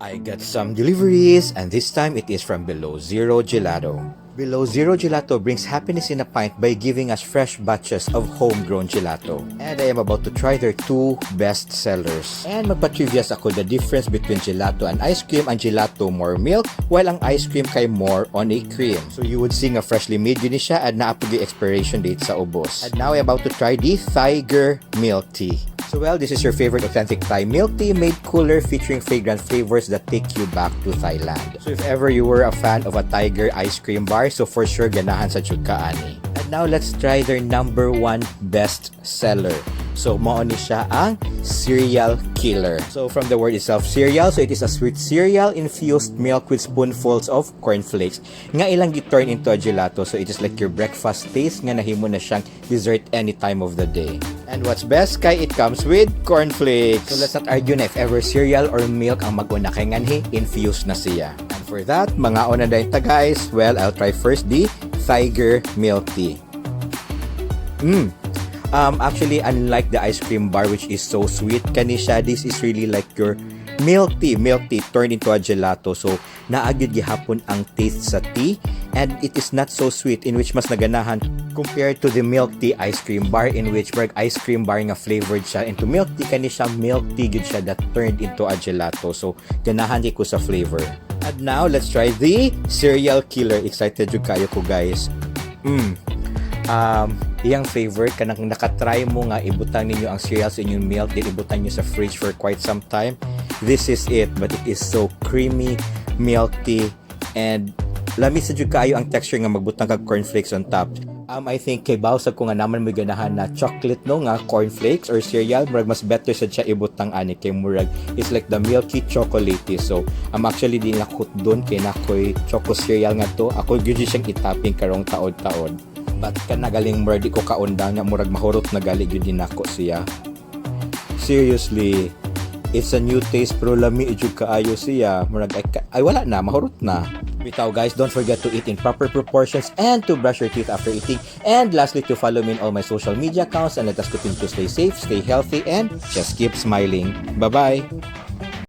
I got some deliveries, and this time it is from Below Zero Gelato. Below Zero Gelato brings happiness in a pint by giving us fresh batches of homegrown gelato. And I am about to try their two best sellers. And magpa-trivias ako, the difference between gelato and ice cream: ang gelato more milk, while ang ice cream kay more on a cream. So you would see nga freshly made gyud ni siya at naa poy expiration date sa ubos. And now I'm about to try the Tiger Milk Tea. So well, this is your favorite authentic Thai milk tea made cooler, featuring fragrant flavors that take you back to Thailand. So if ever you were a fan of a Tiger ice cream bar, so for sure ganahan sa jud ka ani. And now let's try their number one best seller. So mao ni siya ang Cereal Killer. So from the word itself, cereal, so it is a sweet cereal infused milk with spoonfuls of cornflakes nga ilang gi-turn into a gelato. So it is like your breakfast taste nga nahimo na siyang dessert any time of the day. And what's best kay it comes with cornflakes. So let's not argue na if ever cereal or milk ang mag-una kay nganhi infused na siya. And for that, mangaon na dayon ta, guys. Well, I'll try first the Tiger Milk Tea. Actually, unlike the ice cream bar, which is so sweet, kani siya, this is really like your milk tea turned into a gelato. So, naa gyud gihapon ang taste sa tea and it is not so sweet, in which mas naganahan compared to the milk tea ice cream bar, in which murag ice cream bar nga flavored siya into milk tea. Kani siya, milk tea gyud siya that turned into a gelato. So, ganahan ko sa flavor. And now, let's try the Cereal Killer. Excited jud kaayo ko, guys. Iyang flavor, kanang nakatry mo nga ibutang ninyo ang cereal sa inyong milk, then ibutang niyo sa fridge for quite some time. This is it, but it is so creamy, milky, and lami sa jud kaayo ang texture nga magbutang kag cornflakes on top. I think kay baw sa ko nga naman mo ganahan na chocolate, no, nga cornflakes or cereal, murag mas better sad siya ibutang ani kay murag it's like the milky chocolatey. So, I'm actually di nakot doon kay nakoy choco cereal nga to. Ako gyud siyang i-topping karong taod-taod. But kana galing murag di ko kaundang nga murag mahurot na gali gyud din nako siya. Seriously, it's a new taste pero lami jud kaayo siya. Murag ay, wala na, mahurot na. Bitaw guys, don't forget to eat in proper proportions and to brush your teeth after eating. And lastly, to follow me in all my social media accounts, and let us continue to stay safe, stay healthy, and just keep smiling. Bye-bye!